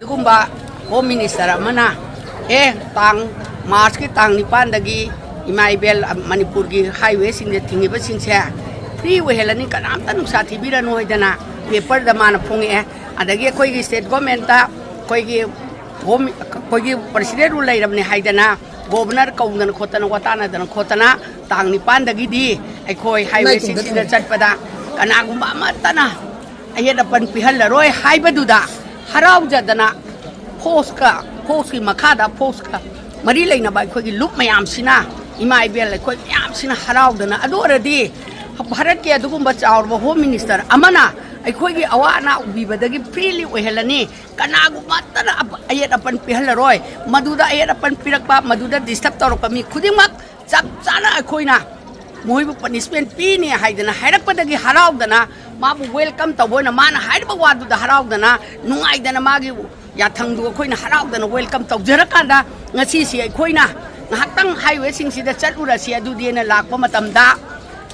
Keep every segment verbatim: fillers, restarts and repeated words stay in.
ꯑꯗꯨꯒꯨꯝꯕ home minister ꯑꯃꯅ, ꯑꯦ, ꯇꯥꯡ, ꯃꯥꯔꯆꯀꯤ ꯇꯥꯡ ꯅꯤꯄꯥꯟꯗꯒꯤ ꯏꯃꯥ ꯏꯕꯦꯜ, ꯃꯅꯤꯄꯨꯔꯒꯤ ꯍꯥꯏꯋꯦꯁꯤꯡꯗ ꯊꯤꯡꯉꯤꯕꯁꯤꯡꯁꯦ ꯐ꯭ꯔꯤ ꯑꯣꯏꯍꯜꯂꯅꯤ, ꯀꯅꯥꯝꯇ ꯅꯨꯡꯁꯥ ꯊꯤꯕꯤꯔꯅꯨ ꯍꯥꯏꯗꯅ ꯄꯦꯄꯔꯗ ꯃꯥꯅ ꯐꯣꯡꯉꯛꯑꯦ꯫ ꯑꯗꯒꯤ ꯑꯩꯈꯣꯏꯒꯤ ꯁ꯭ꯇꯦꯠ ꯒꯣꯔꯃꯦꯟꯇ ꯑꯩꯈꯣꯏꯒꯤ ꯍꯣꯝ, ꯑꯩꯈꯣꯏꯒꯤ ꯄ꯭ꯔꯁꯤꯗꯦꯟ ꯔꯨꯜ ꯂꯩꯔꯕꯅꯤ ꯍꯥꯏꯗꯅ ꯒꯣꯕꯔꯅꯔ ꯀꯧꯗꯅ ꯈꯣꯠꯇꯅ, ꯋꯥꯇꯥꯅꯗꯅ ꯈꯣꯠꯇꯅ, ꯇꯥꯡ ꯅꯤꯄꯥꯟꯗꯒꯤꯗꯤ ꯑꯩꯈꯣꯏ ꯍꯥꯏꯋꯦ ꯁꯤꯛꯁꯇ ꯆꯠꯄꯗ ꯀꯅꯥꯒꯨꯝꯕ ꯑꯃꯠꯇꯅ ꯑꯌꯦꯠ ꯑꯄꯟ ꯄꯤꯍꯜꯂꯔꯣꯏ ꯍꯥꯏꯕꯗꯨꯗ ꯍꯔꯥꯎꯖꯗꯅ, ꯐꯣꯛꯁꯀ, ꯐꯣꯛꯁꯀꯤ ꯃꯈꯥꯗ ꯐꯣꯛꯁꯀ ꯃꯔꯤ ꯂꯩꯅꯕ ꯑꯩꯈꯣꯏꯒꯤ ꯂꯨꯞ ꯃꯌꯥꯝꯁꯤꯅ, ꯏꯃꯥ ꯏꯕꯦꯜ ꯑꯩꯈꯣꯏ ꯃꯌꯥꯝꯁꯤꯅ ꯍꯔꯥꯎꯗꯅ, ꯑꯗꯨ ꯑꯣꯏꯔꯗꯤ ꯚꯥꯔꯠꯀꯤ ꯑꯗꯨꯒꯨꯝꯕ ꯆꯥꯎꯔꯕ ꯍꯣꯝ ꯃꯤꯅꯤꯁꯇꯔ ꯑꯃꯅ ꯑꯩꯈꯣꯏꯒꯤ ꯑꯋꯥ ꯑꯅꯥ ꯎꯕꯤꯕꯗꯒꯤ ꯐ꯭ꯔꯤꯂꯤ ꯑꯣꯏꯍꯜꯂꯅꯤ꯫ ꯀꯅꯥꯒꯨꯝꯕ ꯑꯃꯠꯇꯅ ꯑꯄ-, ꯑꯌꯦꯠ ꯑꯄꯟ ꯄꯤꯍꯜꯂꯔꯣꯏ꯫ ꯃꯗꯨꯗ ꯑꯌꯦꯠ ꯑꯄꯟ ꯄꯤꯔꯛꯄ, ꯃꯗꯨꯗ ꯗꯤꯁꯇꯔꯕ ꯇꯧꯔꯛꯄ ꯃꯤ ꯈꯨꯗꯤꯡꯃꯛ ꯆꯞ ꯆꯥꯅ ꯑꯩꯈꯣꯏꯅ ꯃꯈꯣꯏꯕꯨ ꯄꯅꯤꯁꯃꯦꯟ ꯄꯤꯅꯤ ꯍꯥꯏꯗꯅ ꯍꯥꯏꯔꯛꯄꯗꯒꯤ ꯍꯔꯥꯎꯗꯅ, ꯃꯥꯕꯨ ꯋꯦꯜꯀꯝ ꯇꯧꯕ ꯑꯣꯏꯅ ꯃꯥꯅ ꯍꯥꯏꯔꯤꯕ ꯋꯥꯗꯨꯗ ꯍꯔꯥꯎꯗꯅ, ꯅꯨꯡꯉꯥꯏꯗꯅ ꯃꯥꯒꯤ ꯌꯥꯊꯪꯗꯨ ꯑꯩꯈꯣꯏꯅ ꯍꯔꯥꯎꯗꯅ ꯋꯦꯜꯀꯝ ꯇꯧꯖꯔꯀꯥꯟꯗ, ꯉꯁꯤꯁꯤ ꯑꯩꯈꯣꯏꯅ ꯉꯥꯏꯍꯥꯛꯇꯪ ꯍꯥꯏꯋꯦꯁꯤꯡꯁꯤꯗ ꯆꯠꯂꯨꯔꯁꯤ ꯑꯗꯨꯗꯤꯅ ꯂꯥꯛꯄ ꯃꯇꯝꯗ,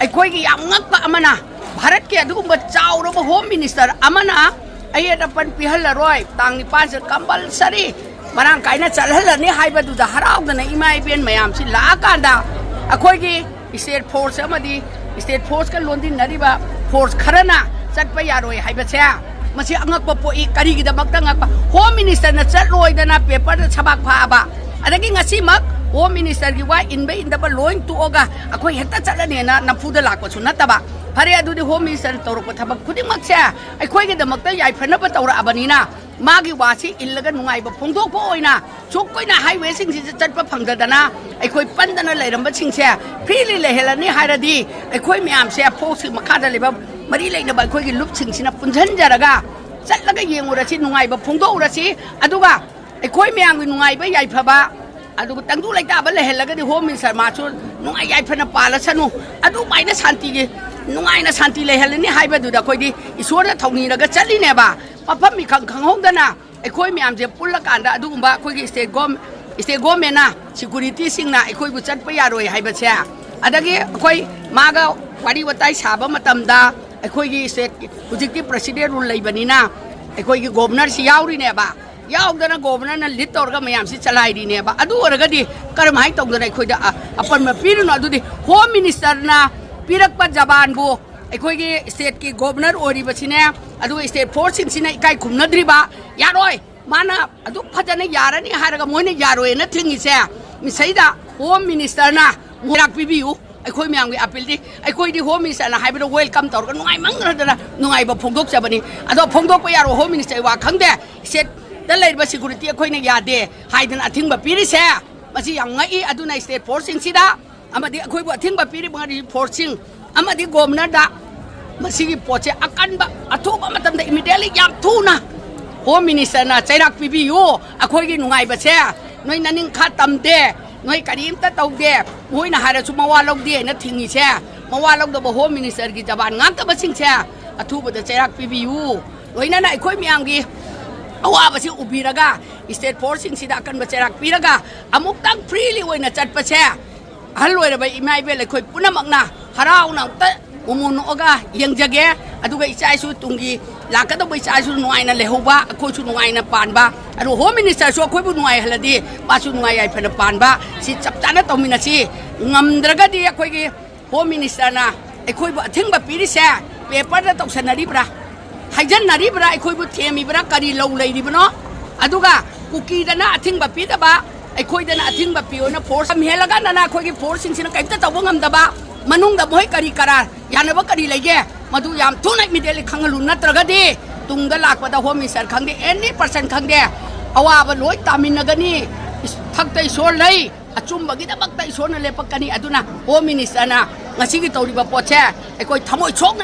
ꯑꯩꯈꯣꯏꯒꯤ ꯌꯥꯝ ꯉꯛꯄ ꯑꯃꯅ, ꯚꯥꯔꯠꯀꯤ ꯑꯗꯨꯒꯨꯝꯕ ꯆꯥꯎꯔꯕ ꯍꯣꯝ ꯃꯤꯅꯤꯁꯇꯔ ꯑꯃꯅ ꯑꯌꯦꯠ ꯑꯄꯟ ꯄꯤꯍꯜꯂꯔꯣꯏ, ꯇꯥꯡ ꯅꯤꯄꯥꯟꯁꯤꯗ ꯀꯝꯄꯜꯁꯔꯤ ꯃꯔꯥꯡ ꯀꯥꯏꯅ ꯆꯠꯍꯜꯂꯅꯤ ꯍꯥꯏꯕꯗꯨꯗ ꯍꯔꯥꯎꯗꯅ ꯏꯃꯥ ꯏꯕꯦꯟ ꯃꯌꯥꯝꯁꯤ ꯂꯥꯛꯑꯀꯥꯟꯗ, ꯑꯩꯈꯣꯏꯒꯤ ꯁ꯭ꯇꯦꯠ ꯐꯣꯔꯁ ꯑꯃꯗꯤ ꯁ꯭ꯇꯦꯠ ꯐꯣꯔꯁꯀ ꯂꯣꯟꯗꯤꯟꯅꯔꯤꯕ ꯐꯣꯔꯁ ꯈꯔꯅ ꯆꯠꯄ ꯌꯥꯔꯣꯏ ꯍꯥꯏꯕꯁꯦ, ꯃꯁꯤ ꯑꯉꯛꯄ ꯄꯣꯛꯏ꯫ ꯀꯔꯤꯒꯤꯗꯃꯛꯇ ꯑꯉꯛꯄ? ꯍꯣꯝ ꯃꯤꯅꯤꯁꯇꯔꯅ ꯆꯠꯂꯣꯏꯗꯅ ꯄꯦꯄꯔꯗ ꯁꯕꯥꯛ ꯐꯥꯛꯑꯕ, ꯑꯗꯒꯤ ꯉꯁꯤꯃꯛ ꯍꯣꯝ ꯃꯤꯅꯤꯁꯇꯔꯒꯤ ꯋꯥ ꯏꯟꯕ ꯏꯟꯗꯕ ꯂꯣꯏ ꯇꯣꯛꯑꯒ ꯑꯩꯈꯣꯏ ꯍꯦꯛꯇ ꯆꯠꯂꯅꯦꯅ ꯅꯝꯐꯨꯗ ꯂꯥꯛꯄꯁꯨ ꯅꯠꯇꯕ꯫ ꯐꯔꯦ, ꯑꯗꯨꯗꯤ ꯍꯣꯝ ꯃꯤꯅꯤꯁꯇꯔꯅ ꯇꯧꯔꯛꯄ ꯊꯕꯛ ꯈꯨꯗꯤꯡꯃꯛꯁꯦ ꯑꯩꯈꯣꯏꯒꯤꯗꯃꯛꯇ ꯌꯥꯏꯐꯅꯕ ꯇꯧꯔꯛꯑꯕꯅꯤꯅ, ꯃꯥꯒꯤ ꯋꯥꯁꯤ ꯏꯜꯂꯒ ꯅꯨꯡꯉꯥꯏꯕ ꯐꯣꯡꯗꯣꯛꯄ ꯑꯣꯏꯅ ꯁꯨꯛ ꯀꯨꯏꯅ ꯍꯥꯏꯋꯦꯁꯤꯡꯁꯤꯗ ꯆꯠꯄ ꯐꯪꯗꯗꯅ ꯑꯩꯈꯣꯏ ꯄꯟꯗꯅ ꯂꯩꯔꯝꯕꯁꯤꯡꯁꯦ ꯐ꯭ꯔꯤꯂꯤ ꯂꯩꯍꯜꯂꯅꯤ ꯍꯥꯏꯔꯗꯤ, ꯑꯩꯈꯣꯏ ꯃꯌꯥꯝꯁꯦ ꯐꯣꯛꯁꯀꯤ ꯃꯈꯥꯗ ꯂꯩꯕ ꯃꯔꯤ ꯂꯩꯅꯕ ꯑꯩꯈꯣꯏꯒꯤ ꯂꯨꯞꯁꯤꯡꯁꯤꯅ ꯄꯨꯟꯁꯤꯟꯖꯔꯒ ꯆꯠꯂꯒ ꯌꯦꯡꯉꯨꯔꯁꯤ, ꯅꯨꯡꯉꯥꯏꯕ ꯐꯣꯡꯗꯣꯛꯎꯔꯁꯤ꯫ ꯑꯗꯨꯒ ꯑꯩꯈꯣꯏ ꯃꯌꯥꯝꯒꯤ ꯅꯨꯡꯉꯥꯏꯕ ꯌꯥꯏꯐꯕ, ꯑꯗꯨꯒ ꯇꯪꯗꯨ ꯂꯩꯇꯥꯕ ꯂꯩꯍꯜꯂꯒꯗꯤ ꯍꯣꯝ ꯃꯤꯅꯤꯁꯇꯔ ꯃꯥꯁꯨ ꯅꯨꯡꯉꯥꯏ ꯌꯥꯏꯐꯅ ꯄꯥꯜꯂꯁꯅꯨ꯫ ꯑꯗꯨꯃꯥꯏꯅ ꯁꯥꯟꯇꯤꯒꯤ, ꯅꯨꯡꯉꯥꯏꯅ ꯁꯥꯟꯇꯤ ꯂꯩꯍꯜꯂꯅꯤ ꯍꯥꯏꯕꯗꯨꯗ ꯑꯩꯈꯣꯏꯗꯤ ꯏꯁꯣꯔꯗ ꯊꯧꯅꯤꯔꯒ ꯆꯠꯂꯤꯅꯦꯕ꯫ ꯃꯐꯝ ꯃꯤꯈꯪ ꯈꯪꯍꯧꯗꯅ ꯑꯩꯈꯣꯏ ꯃꯌꯥꯝꯁꯦ ꯄꯨꯜꯂꯀꯥꯟꯗ ꯑꯗꯨꯒꯨꯝꯕ ꯑꯩꯈꯣꯏꯒꯤ ꯁ꯭ꯇꯦꯠ ꯒꯣꯝ-, ꯁ꯭ꯇꯦꯠ ꯒꯣꯔꯃꯦꯟꯅ, ꯁꯦꯀ꯭ꯌꯨꯔꯤꯇꯤꯁꯤꯡꯅ ꯑꯩꯈꯣꯏꯕꯨ ꯆꯠꯄ ꯌꯥꯔꯣꯏ ꯍꯥꯏꯕꯁꯦ, ꯑꯗꯒꯤ ꯑꯩꯈꯣꯏ ꯃꯥꯒ ꯋꯥꯔꯤ ꯋꯥꯇꯥꯏ ꯁꯥꯕ ꯃꯇꯝꯗ ꯑꯩꯈꯣꯏꯒꯤ ꯁ꯭ꯇꯦꯠ ꯍꯧꯖꯤꯛꯇꯤ ꯄ꯭ꯔꯁꯤꯗꯦꯟ ꯔꯨꯜ ꯂꯩꯕꯅꯤꯅ ꯑꯩꯈꯣꯏꯒꯤ ꯒꯣꯕꯔꯅꯔꯁꯤ ꯌꯥꯎꯔꯤꯅꯦꯕ꯫ ꯌꯥꯎꯗꯅ ꯒꯣꯕꯔꯅꯔꯅ ꯂꯤꯗ ꯇꯧꯔꯒ ꯃꯌꯥꯝꯁꯤ ꯆꯂꯥꯏꯔꯤꯅꯦꯕ꯫ ꯑꯗꯨ ꯑꯣꯏꯔꯒꯗꯤ ꯀꯔꯝꯍꯥꯏꯅ ꯇꯧꯗꯅ ꯑꯩꯈꯣꯏꯗ ꯑ-, ꯑꯄꯟꯕ ꯄꯤꯔꯤꯅꯣ? ꯑꯗꯨꯗꯤ ꯍꯣꯝ ꯃꯤꯅꯤꯁꯇꯔꯅ ꯄꯤꯔꯛꯄ ꯖꯕꯥꯟꯕꯨ ꯑꯩꯈꯣꯏꯒꯤ ꯁ꯭ꯇꯦꯠꯀꯤ ꯒꯣꯕꯔꯅꯔ ꯑꯣꯏꯔꯤꯕꯁꯤꯅꯦ, ꯑꯗꯨꯒ ꯁ꯭ꯇꯦꯠ ꯐꯣꯔꯁꯁꯤꯡꯁꯤꯅ ꯏꯀꯥꯏ ꯈꯨꯝꯅꯗ꯭ꯔꯤꯕ? ꯌꯥꯔꯣꯏ꯫ ꯃꯥꯅ ꯑꯗꯨ ꯐꯖꯅ ꯌꯥꯔꯅꯤ ꯍꯥꯏꯔꯒ ꯃꯣꯏꯅ ꯌꯥꯔꯣꯏꯅ ꯊꯤꯡꯉꯤꯁꯦ, ꯃꯁꯤꯗ ꯍꯣꯝ ꯃꯤꯅꯤꯁꯇꯔꯅ ꯆꯩꯔꯥꯛ ꯄꯤꯕꯤꯌꯨ꯫ ꯑꯩꯈꯣꯏ ꯃꯌꯥꯝꯒꯤ ꯑꯄꯤꯜꯗꯤ, ꯑꯩꯈꯣꯏꯗꯤ ꯍꯣꯝ ꯃꯤꯅꯤꯁꯇꯔꯅ ꯍꯥꯏꯕꯗ ꯋꯦꯜꯀꯝ ꯇꯧꯔꯒ ꯅꯨꯡꯉꯥꯏꯃꯟꯈ꯭ꯔꯗꯅ ꯅꯨꯡꯉꯥꯏꯕ ꯐꯣꯡꯗꯣꯛꯆꯕꯅꯤ꯫ ꯑꯗꯣ ꯐꯣꯡꯗꯣꯛꯄ ꯌꯥꯔꯣꯏ, ꯍꯣꯝ ꯃꯤꯅꯤꯁꯇꯔꯒꯤ ꯋꯥ ꯈꯪꯗꯦ, ꯁ꯭ꯇꯦꯠꯇ ꯂꯩꯔꯤꯕ ꯁꯦꯀ꯭ꯌꯨꯔꯤꯇꯤ ꯑꯩꯈꯣꯏꯅ ꯌꯥꯗꯦ ꯍꯥꯏꯗꯅ ꯑꯊꯤꯡꯕ ꯄꯤꯔꯤꯁꯦ, ꯃꯁꯤ ꯌꯥꯝ ꯉꯛꯏ꯫ ꯑꯗꯨꯅ ꯁ꯭ꯇꯦꯠ ꯐꯣꯔꯁꯁꯤꯡꯁꯤꯗ ꯑꯃꯗꯤ ꯑꯩꯈꯣꯏꯕꯨ ꯑꯊꯤꯡꯕ ꯄꯤꯔꯤꯕ ꯉꯥꯛ ꯐꯣꯔꯁꯁꯤꯡ ꯑꯃꯗꯤ ꯒꯣꯕꯔꯅꯔꯗ ꯃꯁꯤꯒꯤ ꯄꯣꯠꯁꯦ ꯑꯀꯟꯕ, ꯑꯊꯨꯕ ꯃꯇꯝꯗ, ꯏꯃꯤꯗꯤꯌꯦꯠꯂꯤ, ꯌꯥꯝ ꯊꯨꯅ ꯍꯣꯝ ꯃꯤꯅꯤꯁꯇꯔꯅ ꯆꯩꯔꯥꯛ ꯄꯤꯕꯤꯌꯨ꯫ ꯑꯩꯈꯣꯏꯒꯤ ꯅꯨꯡꯉꯥꯏꯕꯁꯦ ꯅꯣꯏ ꯅꯅꯤꯡꯈꯥ ꯇꯝꯗꯦ, ꯅꯣꯏ ꯀꯔꯤꯝꯇ ꯇꯧꯗꯦ, ꯃꯣꯏꯅ ꯍꯥꯏꯔꯁꯨ ꯃꯋꯥ ꯂꯧꯗꯦ ꯍꯥꯏꯅ ꯊꯤꯡꯉꯤꯁꯦ, ꯃꯋꯥ ꯂꯧꯗꯕ ꯍꯣꯝ ꯃꯤꯅꯤꯁꯇꯔꯒꯤ ꯖꯕꯥꯟ ꯉꯥꯛꯇꯕꯁꯤꯡꯁꯦ ꯑꯊꯨꯕꯗ ꯆꯩꯔꯥꯛ ꯄꯤꯕꯤꯌꯨ꯫ ꯂꯣꯏꯅꯅ ꯑꯩꯈꯣꯏ ꯃꯌꯥꯝꯒꯤ ꯑꯋꯥꯕꯁꯤ ꯎꯕꯤꯔꯒ ꯁ꯭ꯇꯦꯠ ꯐꯣꯔꯁꯁꯤꯡꯁꯤꯗ ꯑꯀꯟꯕ ꯆꯩꯔꯥꯛ ꯄꯤꯔꯒ ꯑꯃꯨꯛꯇꯪ ꯐ꯭ꯔꯤꯂꯤ ꯑꯣꯏꯅ ꯆꯠꯄꯁꯦ ꯑꯍꯜ ꯑꯣꯏꯔꯕ ꯏꯃꯥ ꯏꯕꯦꯜ ꯑꯩꯈꯣꯏ ꯄꯨꯝꯅꯃꯛꯅ ꯍꯔꯥꯎꯅ ꯑꯃꯨꯛꯇ ꯃꯣꯃꯣꯟ ꯅꯣꯛꯑꯒ ꯌꯦꯡꯖꯒꯦ꯫ ꯑꯗꯨꯒ ꯏꯆꯥ ꯏꯁꯨ ꯇꯨꯡꯒꯤ ꯂꯥꯛꯀꯗꯧꯕ ꯏꯆꯥ ꯏꯁꯨ ꯅꯨꯡꯉꯥꯏꯅ ꯂꯩꯍꯧꯕ, ꯑꯩꯈꯣꯏꯁꯨ ꯅꯨꯡꯉꯥꯏꯅ ꯄꯥꯟꯕ, ꯑꯗꯨꯒ ꯍꯣꯝ ꯃꯤꯅꯤꯁꯇꯔꯁꯨ ꯑꯩꯈꯣꯏꯕꯨ ꯅꯨꯡꯉꯥꯏꯍꯜꯂꯗꯤ ꯃꯥꯁꯨ ꯅꯨꯡꯉꯥꯏ ꯌꯥꯏꯐꯅ ꯄꯥꯟꯕ, ꯁꯤ ꯆꯞ ꯆꯥꯅ ꯇꯧꯃꯤꯟꯅꯁꯤ꯫ ꯉꯝꯗ꯭ꯔꯒꯗꯤ ꯑꯩꯈꯣꯏꯒꯤ ꯍꯣꯝ ꯃꯤꯅꯤꯁꯇꯔꯅ ꯑꯩꯈꯣꯏꯕꯨ ꯑꯊꯤꯡꯕ ꯄꯤꯔꯤꯁꯦ ꯄꯦꯄꯔꯗ ꯇꯧꯁꯟꯅꯔꯤꯕ꯭ꯔꯥ, ꯍꯥꯏꯖꯟꯅꯔꯤꯕ꯭ꯔꯥ, ꯑꯩꯈꯣꯏꯕꯨ ꯊꯦꯝꯃꯤꯕ꯭ꯔꯥ, ꯀꯔꯤ ꯂꯧ ꯂꯩꯔꯤꯕꯅꯣ? ꯑꯗꯨꯒ ꯀꯨꯀꯤꯗꯅ ꯑꯊꯤꯡꯕ ꯄꯤꯗꯕ, ꯑꯩꯈꯣꯏꯗꯅ ꯑꯊꯤꯡꯕ ꯄꯤꯌꯣꯅ ꯐꯣꯔꯁ ꯍꯦꯜꯂꯀꯥꯟꯗꯅ ꯑꯩꯈꯣꯏꯒꯤ ꯐꯣꯔꯁꯁꯤꯡꯁꯤꯅ ꯀꯔꯤꯝꯇ ꯇꯧꯕ ꯉꯝꯗꯕ, ꯃꯅꯨꯡꯗ ꯃꯣꯏ ꯀꯔꯤ ꯀꯔꯥꯔ ꯌꯥꯅꯕ ꯀꯔꯤ ꯂꯩꯒꯦ? ꯃꯗꯨ ꯌꯥꯝ ꯊꯨꯅ ꯏꯃꯤꯗꯤꯌꯦꯠꯂꯤ ꯈꯪꯍꯜꯂꯨ, ꯅꯠꯇ꯭ꯔꯒꯗꯤ ꯇꯨꯡꯗ ꯂꯥꯛꯄꯗ ꯍꯣꯝ ꯃꯤꯅꯤꯁꯇꯔ ꯈꯪꯗꯦ, ꯑꯦꯅꯤ ꯄꯔꯁꯟ ꯈꯪꯗꯦ, ꯑꯋꯥꯕ ꯂꯣꯏ ꯇꯥꯃꯤꯟꯅꯒꯅꯤ꯫ ꯏꯁ-, ꯊꯛꯇ ꯏꯁꯣꯔ ꯂꯩ, ꯑꯆꯨꯝꯕꯒꯤꯗꯃꯛꯇ ꯏꯁꯣꯔꯅ ꯂꯦꯞꯄꯛꯀꯅꯤ꯫ ꯑꯗꯨꯅ ꯍꯣꯝ ꯃꯤꯅꯤꯁꯇꯔꯅ ꯉꯁꯤꯒꯤ ꯇꯧꯔꯤꯕ ꯄꯣꯠꯁꯦ ꯑꯩꯈꯣꯏ ꯊꯃꯣꯏ ꯁꯣꯛꯅ